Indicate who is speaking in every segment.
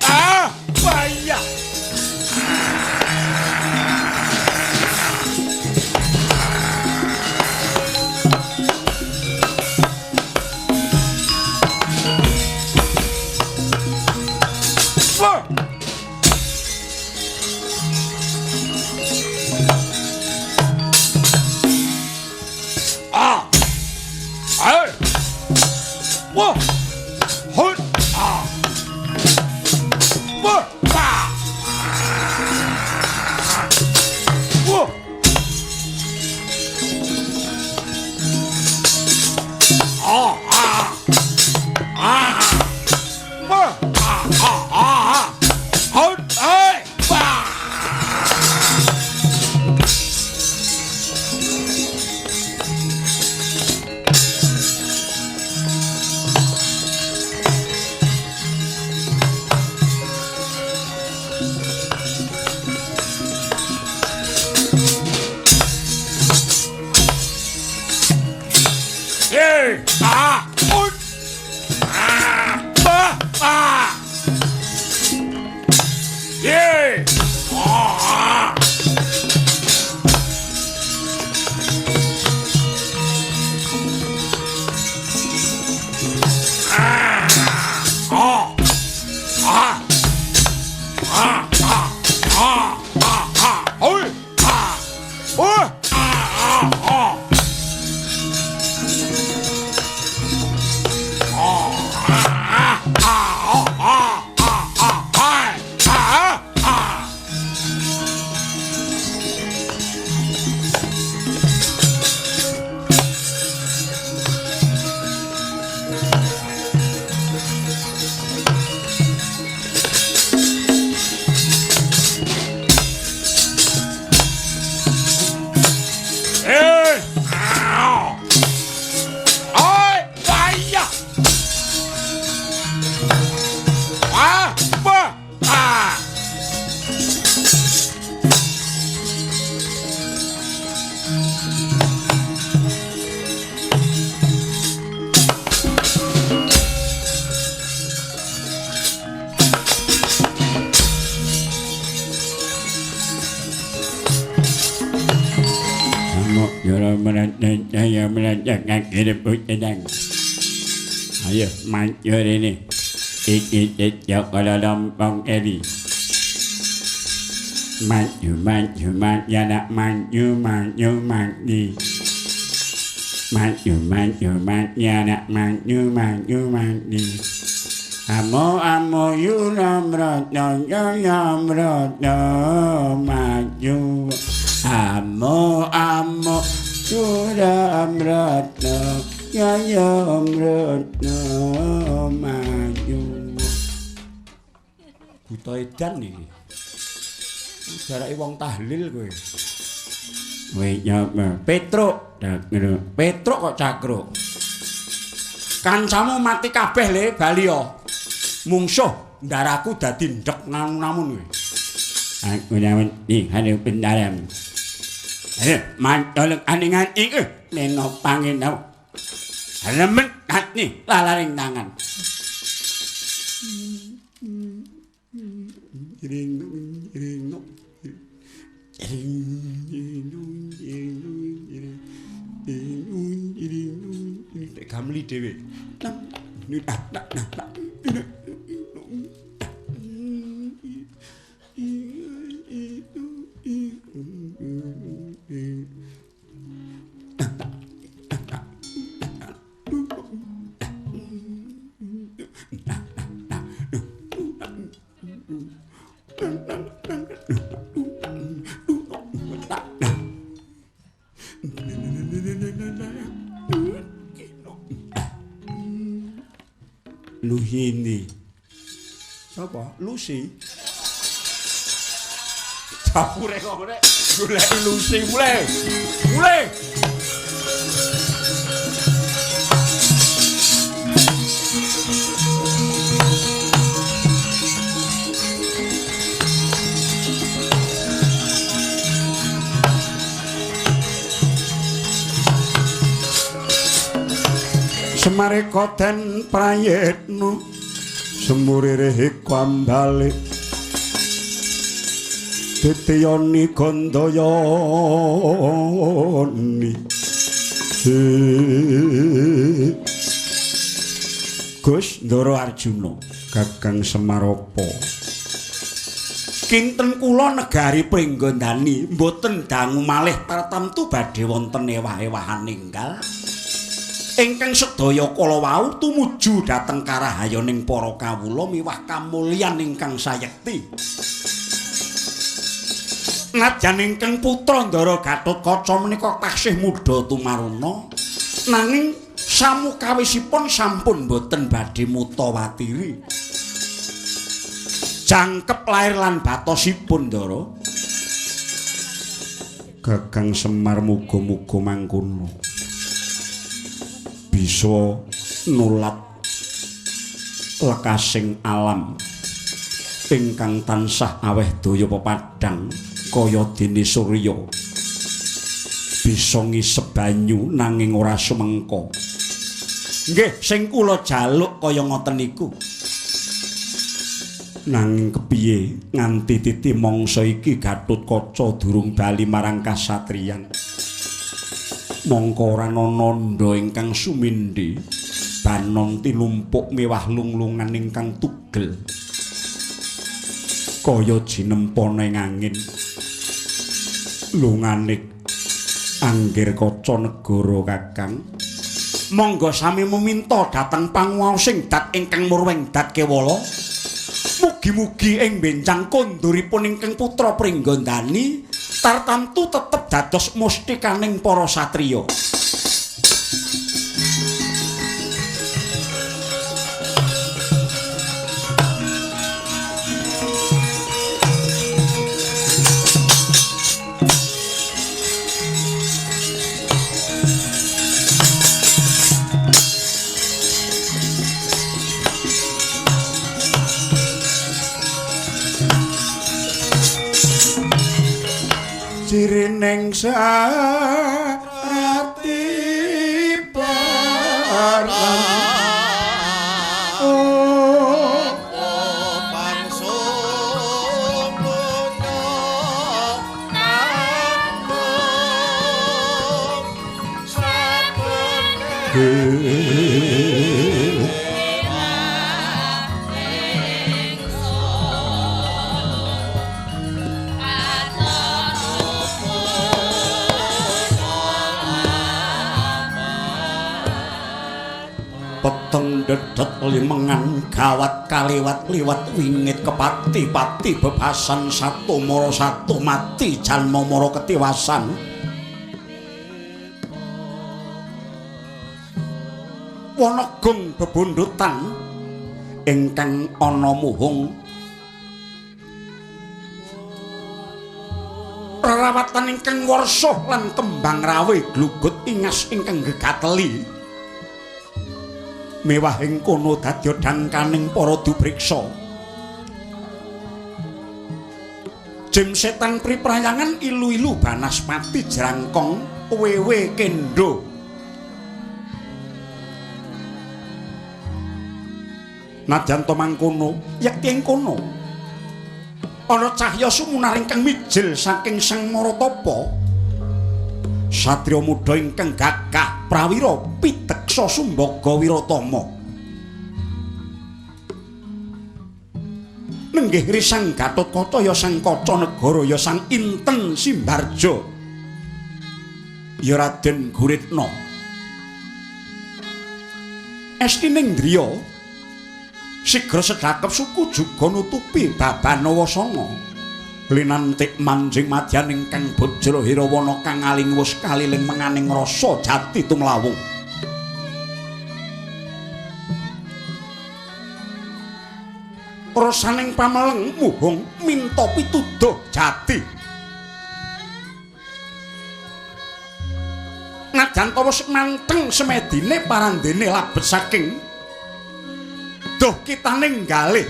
Speaker 1: Ah, wah iya. Wah. Ah. Ai. Wah. Hoi. Ah. Wah. Ah. Wah. Ah. Ah. Ah. Wah. Ah. Ah. Ah. Hoi. Ai. Wah. Eh, ah, un, ah, ba, ah. Eh, ah. Ah, ah, ah, ah, ah, ah, ah, ah, oi, ah, oh, ah, ah, ah. Ayo maju ini. Iki cecok kalau lompong eri. Maju maju maju anak maju maju maju. Maju maju maju anak maju maju maju. Amo amo yulam roto yoyam roto maju. Amo amo yulam roto yoyam roto maju. Buta edan iki. Jarake wong tahlil kowe. Kowe nyapa? Petruk. Petruk kok cakruk. Kancamu mati kabeh le bali yo. Mungsuh ndaraku dadi ndek namun-namun kowe. Aku namun iki hane pendaran. Ayo mantoleng aningan iki neno pangin tau. Remen ati lalaring tangan. Ring ring ring tek gamli dhewe. Luhini. Sapa? Lucy. Dapure kok rek goleki Lucy mulai. Mulai. Semareka den prayitna Semurire kambale titiyoni gandayani. Gus Ndara Arjuna Kakang Semaropo, kinten kula negari Pringgondani mboten dangu malih tartamtu badhe wonten ewah-ewahan ninggal ingkang sedaya kala wau tumuju dhateng karahayaning para kawula miwah kamulyan ingkang sayekti. Najan ingkang putra Ndara Gatotkaca menika taksih mudha tumaruna, nanging samukawisipun sampun boten badhe mutawatiri. Jangkep lair lan batosipun Ndara. Kakang Semar muga-muga mangkono bisa nulat lekasing alam ingkang tansah aweh daya pepadhang kaya dene surya, bisa ngisep banyu nanging ora sumengka. Nggih, sing kula jaluk kaya ngoten niku. Nanging kepiye nganti titi mangsa iki Gatotkaca durung bali marang kasatriyan. Mongko ora ana nandha ingkang sumindhi, banon tinumpuk miwah lunglungan ingkang tugel kaya jinempone angin. Lungane anggir kaca negara Kakang, monggo sami meminta dhateng panguwaosing dat ingkang murwing dat kewala. Mugi-mugi ing benjang konduripun ingkang putra Pringgondani tartamtu tetep dados mustikaning para satriya. Cirining sarati parang peteng dedet limengan gawat kaliwat liwat wingit kepati-pati bebasan satu mara satu mati jalma mara ketiwasan. Wonogung bebundutan ingkang ana muhung rerawatan ingkang warsa lan kembang rawe glugut ingas ingkang gegateli mewah ing kono dadya dangkaning para dubriksa. Jim setan priprayangan ilu-ilu banaspati jrangkong wewe kendo. Najan to mangkono yekti ing kono ana cahya sumunar ingkang mijil saking Sang Maratapa. Satriya muda ingkang gagah prawira piteksa sumbaga wiratama. Nenggih risang Gatotkaca ya sang kaca negara ya sang Inten Simbarja ya Raden Guritna. Estining driya sigra sedhakep suku juga nutupi babanawa sanga. Linantik manjing madyan ingkang bajra hirawana kang alingwus kaliling menganing rasa jati tumlawung. Rasaning pameleng muhung minta pituduh jati. Najan wis manteng semedine parandene labet saking duh kitaning galih.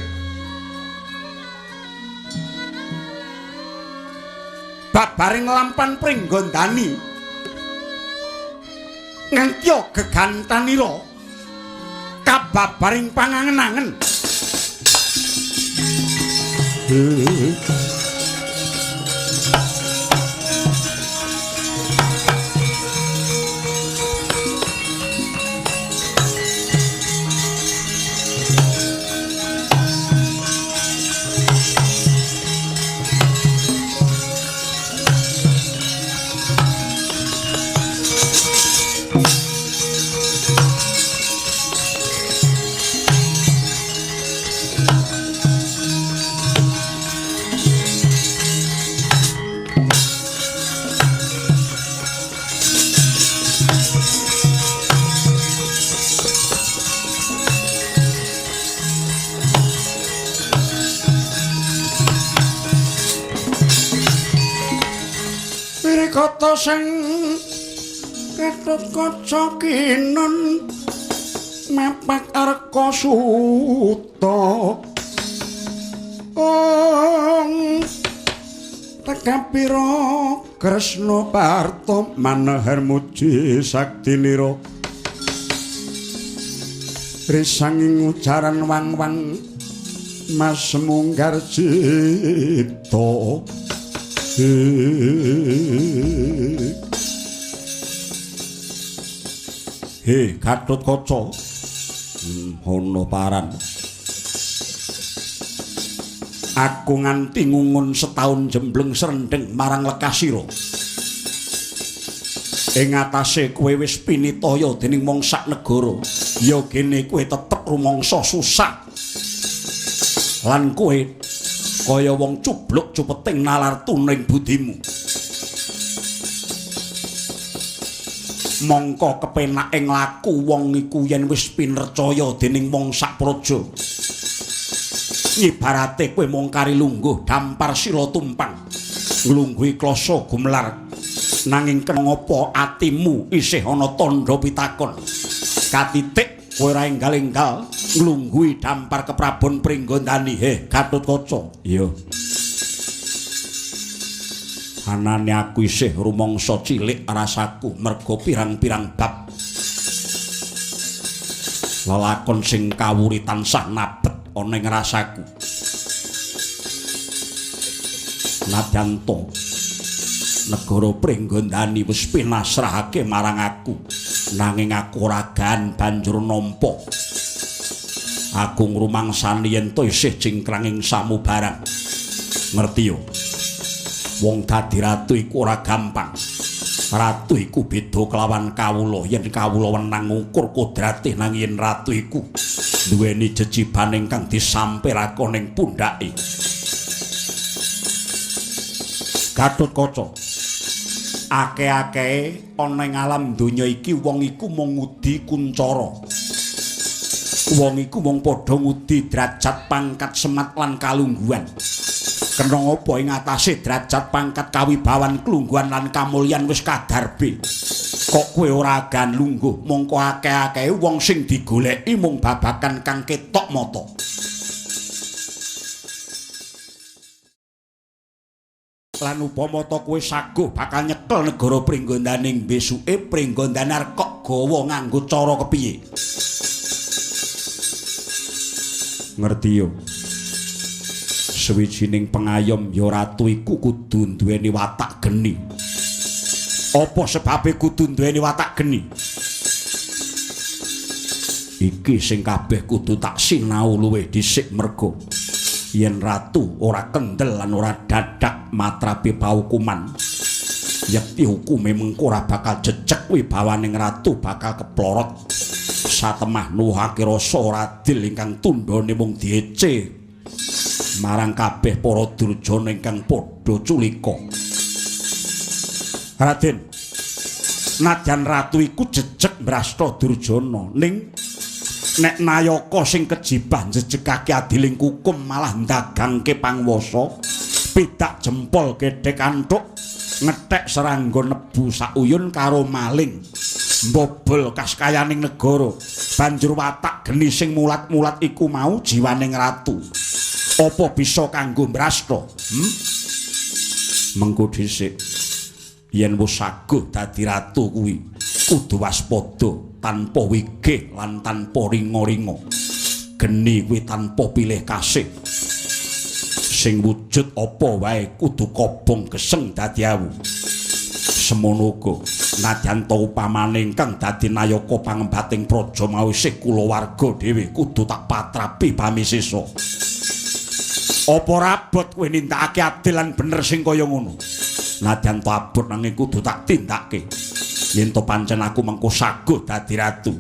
Speaker 1: Babaring lampan Pringgondani nganti gegantanira kababaring pangangen-angen. Kata sing Ketut Kaca kinun mapak arka suta ong tekapira Kresna Parta manahar muji saktinira risanging ujaran wang-wang mas munggar cipta. He Gatut Kaca, hono paran. Aku nganti ngungun setaun jembleng srendeng marang lekasira. Ing atase kowe wis pinitaya dening wong sak negara, ya gene kowe tetep rumangsa susah. Lan kowe kaya wong cubluk cupeting nalar tuning budimu. Mongko kepenake nglaku wong iku yen wis pinercaya dening wong sak praja. Ibarate kowe mung kari lungguh dampar sila tumpang, nglungguhi klasa gumelar. Nanging kenapa atimu isih ana tandha pitakon? Katitik kowe ora enggal-enggal nglungguhi dampar keprabon Pringgondani. He Gatut Kaca. Iya. Anane aku isih rumangsa cilik rasaku merga pirang-pirang bab lelakon sing kawuri tansah nabet ana ing rasaku. Nadyan to negara Pringgondani wis pinasrahake marang aku, nanging aku ora gan banjur nampa. Aku ngrumangsani yen to isih jingkrang ing samubarang. Ngerti yo? Wong dadi ratu iku ora gampang. Ratu iku beda kelawan kawula. Yen kawula wenang ngukur kodrate, nanging yen ratu iku duweni jejiban ingkang disampirake ning pundhake. Gatut Kaca, akeh-akehe ana ing alam donya iki wong iku mung ngudi kuncara. Wong iku mung padha ngudi derajat pangkat semat lan kalungguhan. Kena apa ing atase derajat pangkat kawibawan klungguhan lan kamulyan wis kadarbe. Kok kowe ora agan lungguh, mongko akeh-akehe wong sing digoleki mung babagan kang ketok mata. Lan upama ta kowe saguh bakal nyekel negara Pringgondani besuke Pringgondani arep kok gawa nganggo cara kepiye? Ngerti yo? Sawijining pengayom ya ratu iku kudu duweni watak geni. Apa sebabe kudu duweni watak geni? Iki sing kabeh kudu tak sinau luwih dhisik merga yen ratu ora kendel lan ora dadak matrapi paukuman, yekti hukume mengko ora bakal jejeg wibawaning ratu bakal keplorot. Satemah nuwuhake rasa ora adil ingkang tundhone mung diece marang kabeh para durjana ingkang padha culika. Raden, nadyan ratu iku jejeg mrasta durjana, ning nek nayaka sing kejibah njejegake adiling kukum malah ndagangke pangwasa, pidak jempol gedhek antuk, ngethek serangga nebu sauyun karo maling, mbobol kaskayaning negara, banjur watak geni sing mulat-mulat iku mau jiwaning ratu. Apa bisa kanggo mrasta? Mengko dhisik yen wis saguh dadi ratu kuwi kudu waspada tanpa wigih lan tanpa ringa-ringa. Geni kuwi tanpa pilih kasih. Sing wujud apa wae kudu kobong geseng dadi awu. Semono uga nadyan ta upamane ingkang dadi nayaka pangembating praja mau isih kulawarga dhewe kudu tak patrapi pamisesa. Apa rabot kowe nindakake adil lan bener sing kaya ngono? Nadyan ta abot nanging kudu tak tindakake. Yen to pancen aku mengko saguh dadi ratu,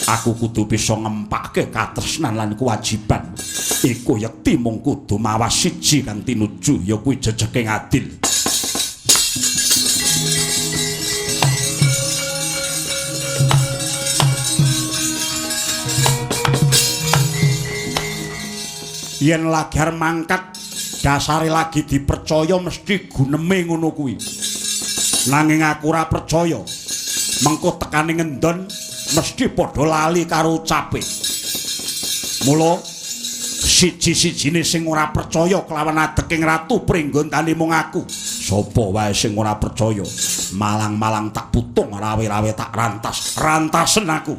Speaker 1: aku kudu bisa ngempake katresnan lan kewajiban. Iku yekti mung kudu mawas siji kang tinuju ya kuwi jejeking adil. Yen lagi arep mangkat dasare lagi dipercaya mesti guneme ngono kuwi. Nanging aku ora percaya. Mengko tekane ngendon mesti padha lali karo ucape. Mula siji-sijine sing ora percaya kelawan adeking ratu pringgondane mung aku. Sapa wae sing ora percaya, malang-malang tak putung rawe-rawe tak rantas. Rantasen aku.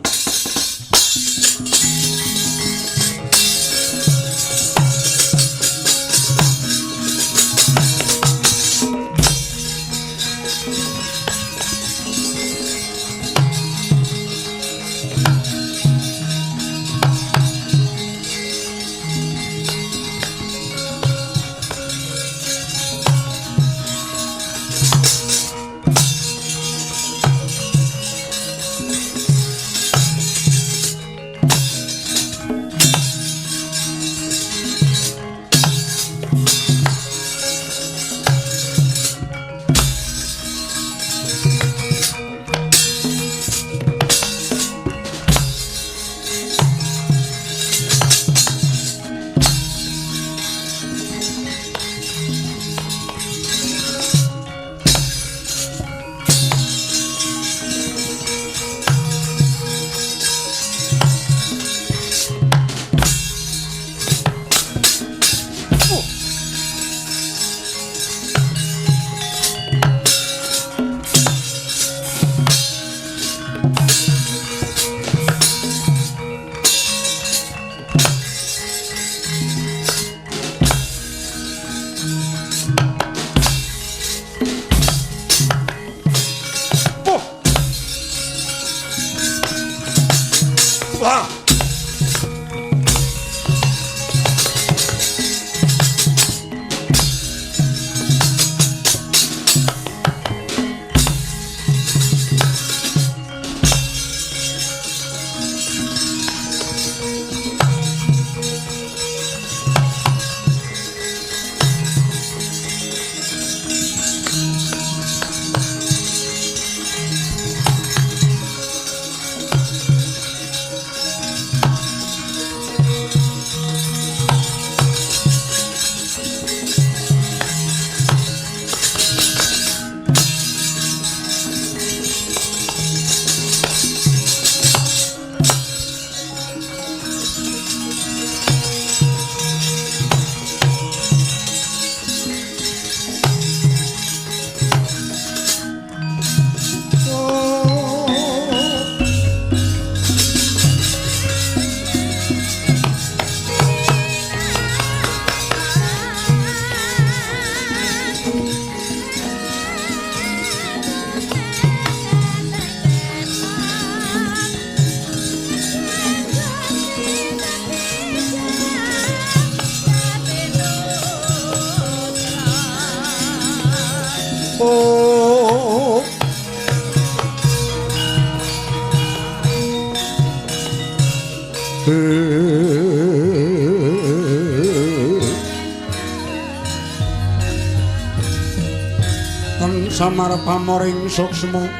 Speaker 1: Samar pamoring suksma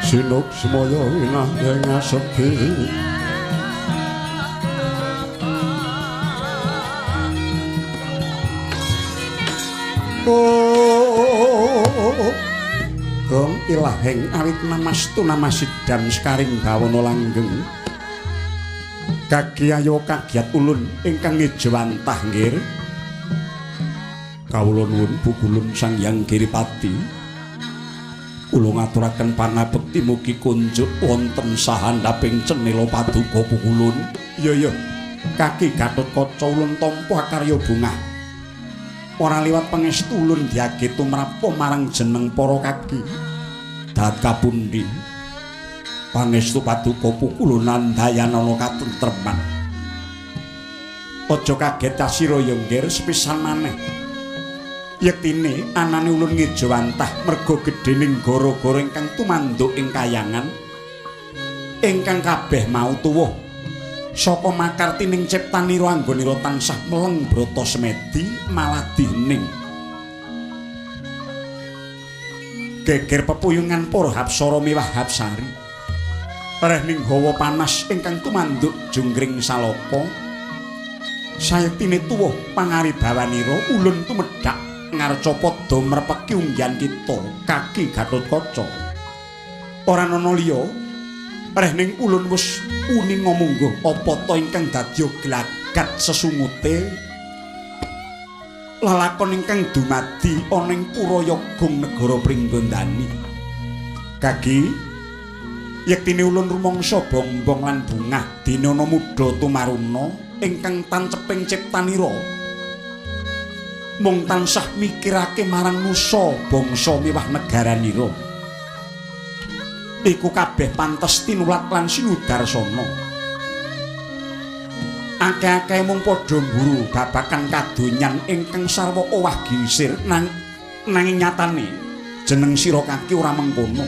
Speaker 1: sinuksmaya winah ing asepi. Gong ilaheng awit namastu namasidam sekaring bawana langgeng. Kagiyayo kagiat ulun ingkang ngejewantah nggir. Kawula nuwun pukulun Sang Hyang Giripati. Kula ngaturaken pangabekti mugi kunjuk wonten sahandaping cenela paduka pukulun. Iya iya. Kaki Gatotkaca ulun tampa karya bungah. Ora liwat pangestu ulun diage tumrap marang jeneng para kaki. Dat kapundi? Pangestu paduka pukulun andayanana katentreman. Aja kaget asira ya nggir sepisan maneh. Yektine anane ulun ngejawantah merga gedhening gara-gara ingkang tumanduk ing kayangan ingkang kabeh mau tuwuh saka makartining ciptanira anggonira tansah meleng brata semedi maladih ning geger pepuyungan para hapsara miwah hapsari reh ning hawa panas ingkang tumanduk junggring salaka. Sayektine tuwuh pangaribawanira ulun tumedhak ngarca padha mrepeki unggihan kita kaki Gatotkaca. Ora ana liya reh ning ulun wis uninga mungguh apa ta ingkang dadya glagat sesungute lalakon ingkang dumadi ana ing Purayagung negara Pringgondani. Kaki yektine ulun rumangsa bongbong lan bungah dene ana mudha tumaruna ingkang tanceping ciptanira mung tansah mikirake marang nusa bangsa miwah negaranira. Iku kabeh pantes tinulat lan sinudarsana. Akeh-akeh mung padha mburu babakan kadonyan ingkang sarwa owah gingsir nang nanging nyatane jeneng sira kaki ora mengkono.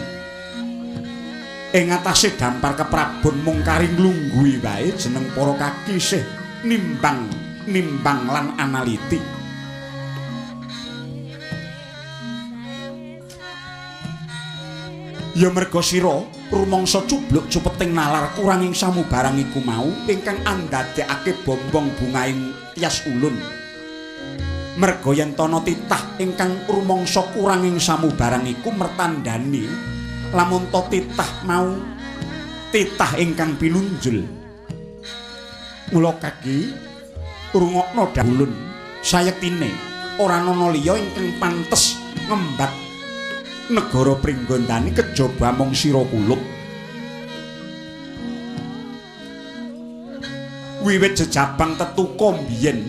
Speaker 1: Ing atase dampar keprabon mung kari nglungguhi wae jeneng para kaki sih nimbang nimbang lan analiti. Ya merga sira rumangsa cubluk cupeting nalar kurang ing samubarang iku mau ingkang andadekake bombong bungaing tyas ulun. Merga yen tana titah ingkang rumangsa kurang ing samubarang iku mertandani lamun ta titah mau titah ingkang pinunjul. Mula kaki rungokno dahulun sayektine ora ana liya ingkang pantes ngembat negara Pringgondani kejaba mung sira kulup. Wiwit jejabang tetuka mbiyen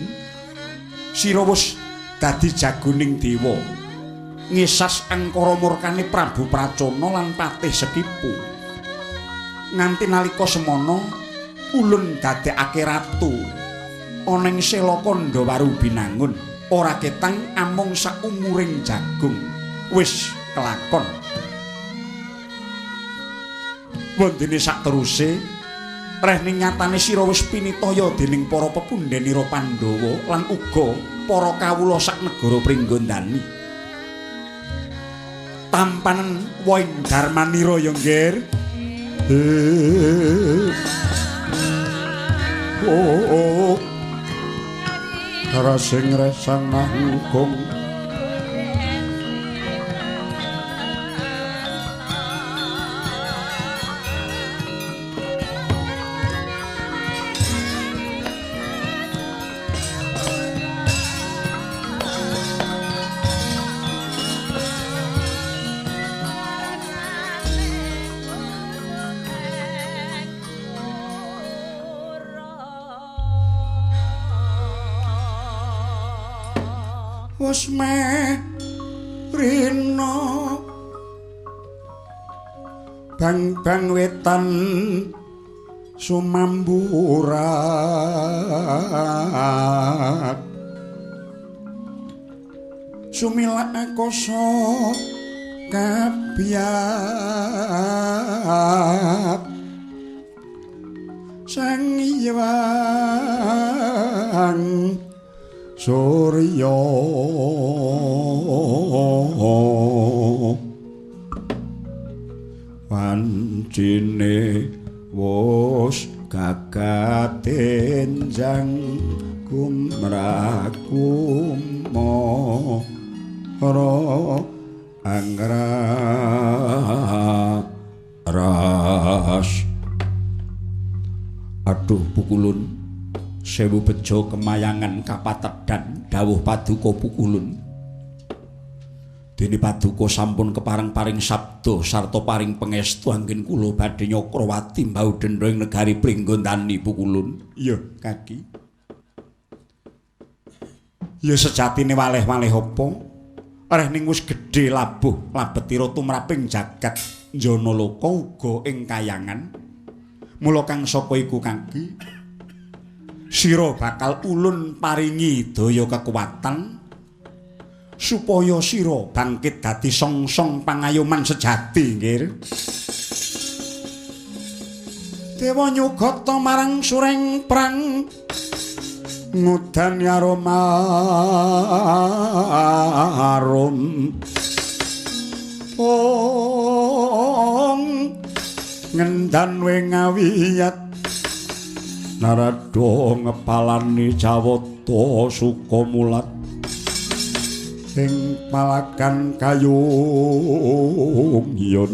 Speaker 1: sira wis dadi jagoning dewa ngisas angkara murkane Prabu Pracona lan Patih Sekipu. Nganti nalika semana ulun dadekake ratu ana ing Selaka Ndawaru Binangun ora ketang amung saumuring jagung wis kelakon. Wondene sakteruse reh ning nyatane sira wis pinitaya dening para pepundhenira Pandhawa lan uga para kawula sak negara Pringgondani. Tampanen woing darmanira ya nggir.
Speaker 2: Oh, rasing resang nanggung wis merina bang-bang wetan sumamburak sumilak akasa kabyak sang hyang Surya wancine wus gagatenjang kumrakumara angras.
Speaker 1: Aduh pukulun sewu bejo kemayangan kapatedan dawuh paduka pukulun. Dene paduka sampun kepareng paring sabda sarta paring pangestu anggen kula badhe nyakrawati mbau dendha ing negari Pringgondani pukulun. Iya, kaki.
Speaker 2: Ya sejatine waleh-waleh apa? Reh ning wis gedhe labuh labetira tumraping jagat Janaloka uga ing kayangan. Mula kang saka iku kaki sira bakal ulun paringi daya kekuatan supaya sira bangkit dadi song-song pangayoman sejati nggih. Dewa nyugata marang sureng prang ngudan arum arum ong ngendan wengawiyat narada ngepalani Jawata suka mulat ing palakan kayung yun.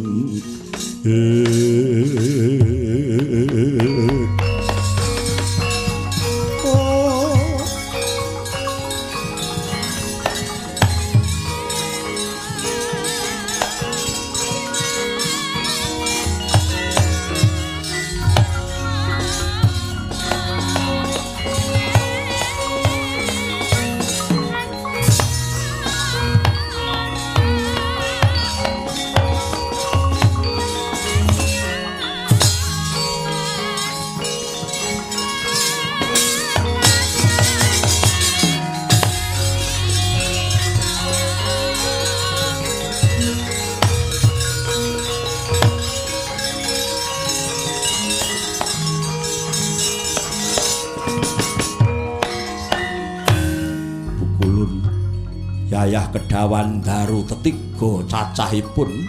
Speaker 2: Yayah Kedawan Daru tetiga cacahipun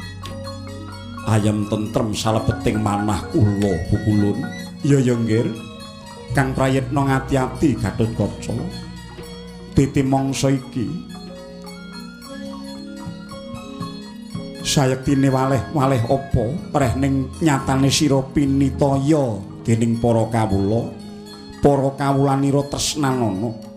Speaker 2: ayem tentrem salebeting manah kula Pukulun. Iya ya nggih. Kang prayitna ngati-ati Gatotkaca. Titi mangsa iki sayektine waleh-waleh apa preh ning nyatane sira pinitaya dening para kawula. Para kawulanira tresnanana.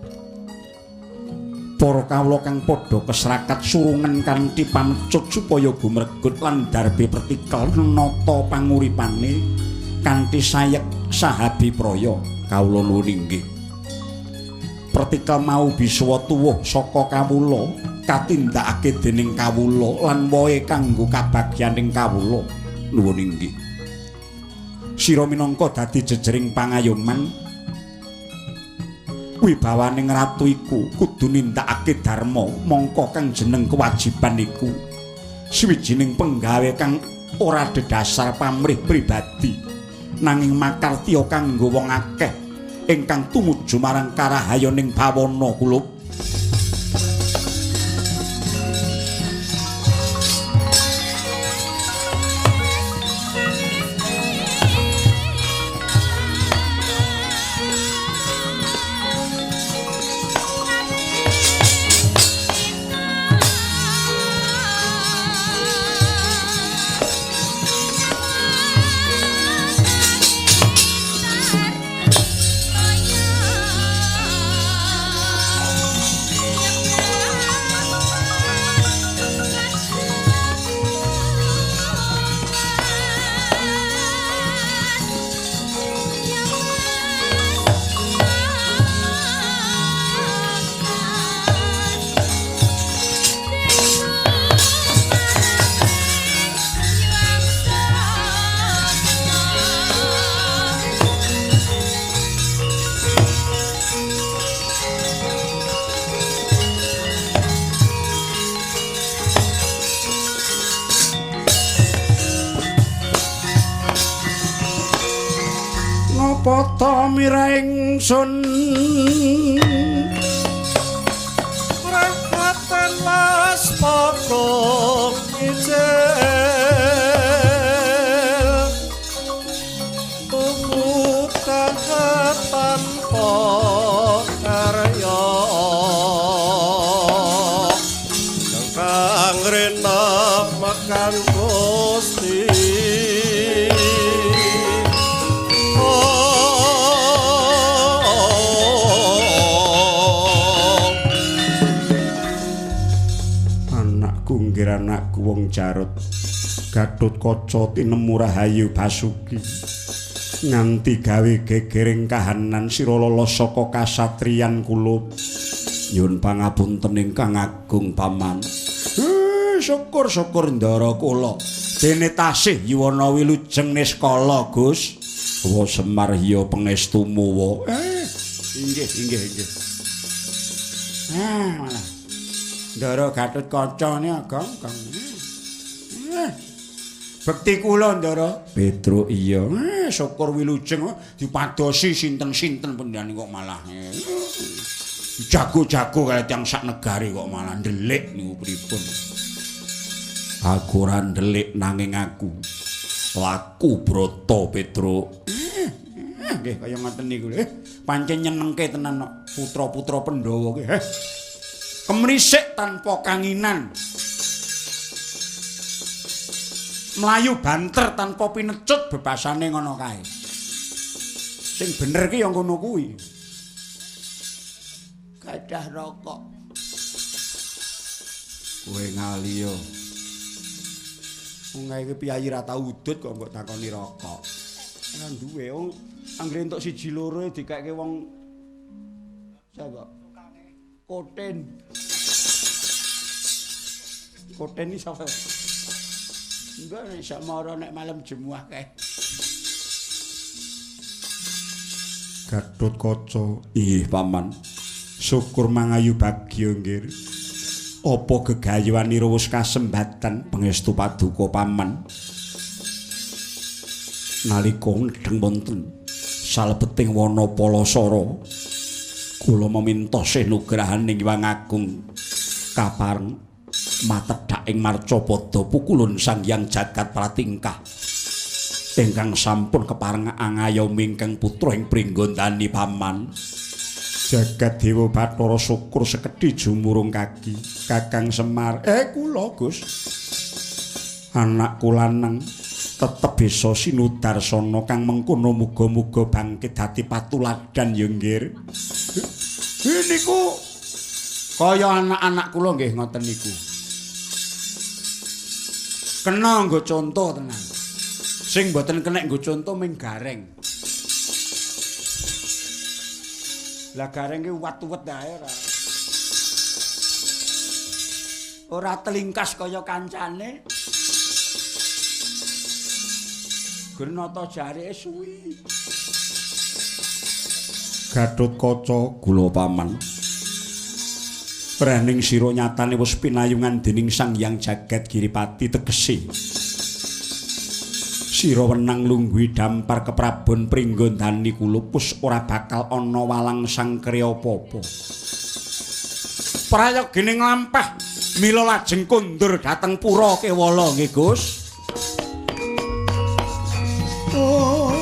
Speaker 2: Para kawula kang padha kesrakat surungen kanthi pamecut supaya gumregut lan darbe pertikel nata panguripane kanthi sayek sahabipraya. Kawula nuwun inggih. Pertikel mau bisa tuwuh saka kawula katindakake dening kawula lan wohe kanggo kabagyaning kawula. Nuwun inggih. Sira minangka dadi jejering pangayoman wibawaning ratu iku kudu nindakake dharma mongko kang jeneng kewajiban iku sawijining penggawe kang ora dedasar pamrih pribadi nanging makartya kanggo wong akeh ingkang tumuju marang karahayoning bawana kulup. Pata miraingsun
Speaker 3: Rahatan las pokok ijel tuku tahapan karya kang rena makan Gusti.
Speaker 2: Anakku wong Jarot Gatotkaca tinemu rahayu Basuki nganti gawe gegering kahanan sira lolos saka kasatriyan kulup. Nyuwun pangapunten ingkang agung paman. Syukur-syukur ndara kula. Dene tasih yuwana wilujeng niskala, Gus. Wa Semar hiya pangestumu wa. Inggih, inggih, inggih. Ah, malah. Ndara Gatotkaca ne Gong, Gong. Bekti kula ndara. Petruk iya. Syukur wilujeng dipadosi sinten-sinten pendhane kok malah. Jago-jago kaya tiyang sak negari kok malah ndelik niku pripun. Aku ora ndelik nanging aku laku brata Petruk. Nggih kaya ngoten niku. Pancen nyenengke tenan kok putra-putra Pandhawa ki. Kemrisik tanpa kanginan. Mlayu banter tanpa pinecut bebasane ngono kae. Sing bener ki ya ngono kuwi. Gadah rokok. Kowe ngali yo. Wong iki piyayi ra tau udut kok mbok takoni rokok. Ora duwe wong anggere entuk siji loro dikeke wong sapa? Koten. Koten iki sapa? Enggak nek sak mara nek malam jemuah kae. Gatotkaca, inggih paman. Syukur mangayu bagya nggih. Apa gegayuhanira wis kasembatan pangestu paduka paman? Nalika nedheng wonten salebeting wana Palasara, kula meminta sinugrahaning Hyang Agung kapareng matedhak ing marcapada pukulun Sang Hyang Jagat Pratingkah ingkang sampun kepareng angayomi ingkang putra ing Pringgondani paman. Jagat Dewa Bathara syukur sekedhi jumurung kaki Kakang Semar. Kula Gus, anakku lanang tetep bisa sinudarsana kang mengkono muga-muga bangkit dadi patuladan ya nggih. Niku kaya anak-anak kula nggih ngoten niku. Kena nggo conto tenan. Sing mboten kenek nggo conto ming Gareng. Lah Gareng ki uwat-uwet ae ora. Ora telingkas kaya kancane. Gernata jarike suwi. Gatotkaca kula paman. Rening sira nyatane wis pinayungan dening Sang Hyang Jagat Giripati tegese sira wenang lungguhi dampar keprabon Pringgondani kula pus ora bakal ana walang sangkre apa-apa. Prayogene nglampah mila lajeng kondur dhateng pura Kewala nggih Gus. Oh.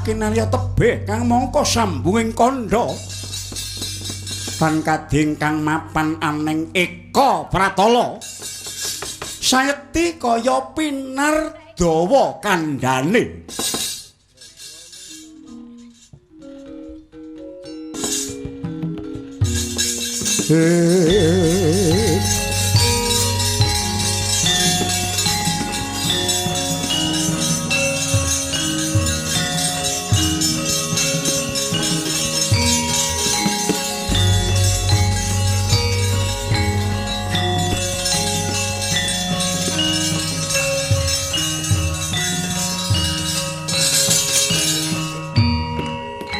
Speaker 2: Kinarya tebih kang mangka sambunging kandha tan kadhe ingkang mapan aneng eka pratala sayekti kaya pinar dawa kandhane.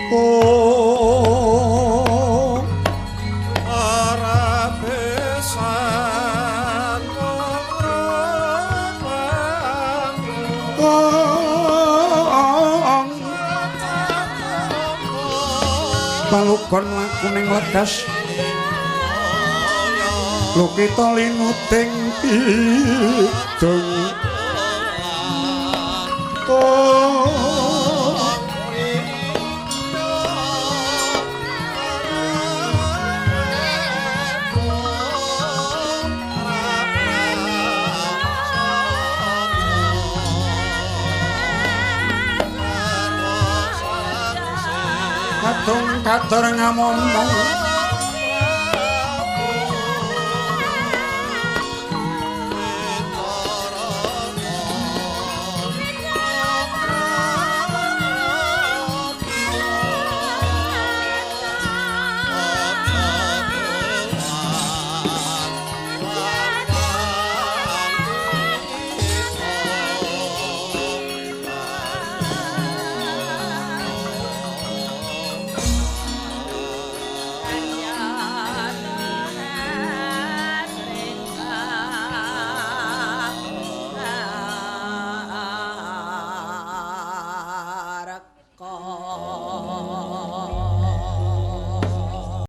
Speaker 3: Ora
Speaker 2: Palugon lakuning legas lukita linuting kidung. Kadung katur ngamomong